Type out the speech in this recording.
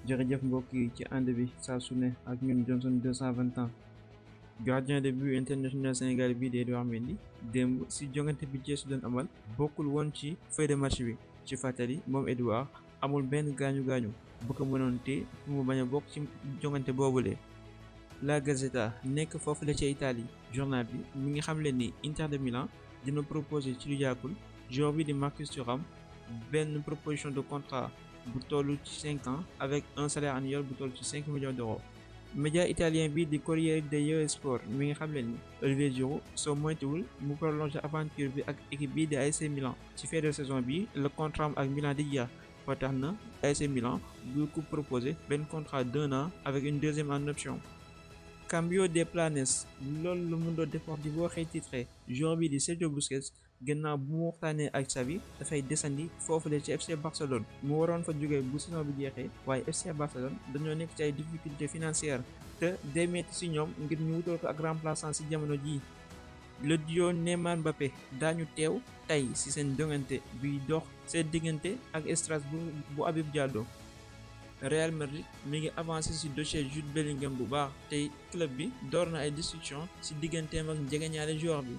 jërëjëf mbokk yi ci ànd bi saa su ne ak ñun Johnson 220 ans gardien de but international Sénégal bii di Edouard Mendy démb si jongante bi Thiès doon amal bokkul woon ci feuille de match bi ci fàttali moom Edouard amul benn gaañu bu ko mënoon te fu mu bañ a bokk ci jongante boobule. La Gazzetta nekk foofu la ca Italie journal bi mi ngi xamle ni Inter de Milan dina proposé ci lu yàggul joueur bi di Marcus Thuram benn proposition de contrat bu toll ci 5 ans avec un salaire annuel bu toll ci 5 millions d'euros. Média italien bi di Corriere dello Sport mi ngi xamle ni Olivier Giroud soo moytuwul mu prolongé aventure bi ak équipe bi di AC Milan ci fin de saison bi le contrat ak Milan di jeex ba tax na AC Milan du ko proposé benn contrat d'1 an avec une deuxième en option. Cambio de planes loolu lu Mundo Deportivo xëy titré joueur bi di Sergio Busquets gannaaw bu mu waxtaanee ak Xavi dafay desandi foofule ci FC Barcelone mu waroon fa jóge bu saison bi jeexee waaye FC Barcelone dañoo nekk ci ay difficultés financières te day metti ci ñoom ngir ñu wutal ko ak remplaçant ci jamono jii. Le duo Neymar Mbappé daañu teew tey ci seen jongante biy dox seen diggante ak Strasbourg bu Habib Diallo. Real Madrid mi ngi avancé ci dossier Jude Bellingham bu baax tey club bi door na ay discussion ci digganteem ak njegeñaale joueur bi.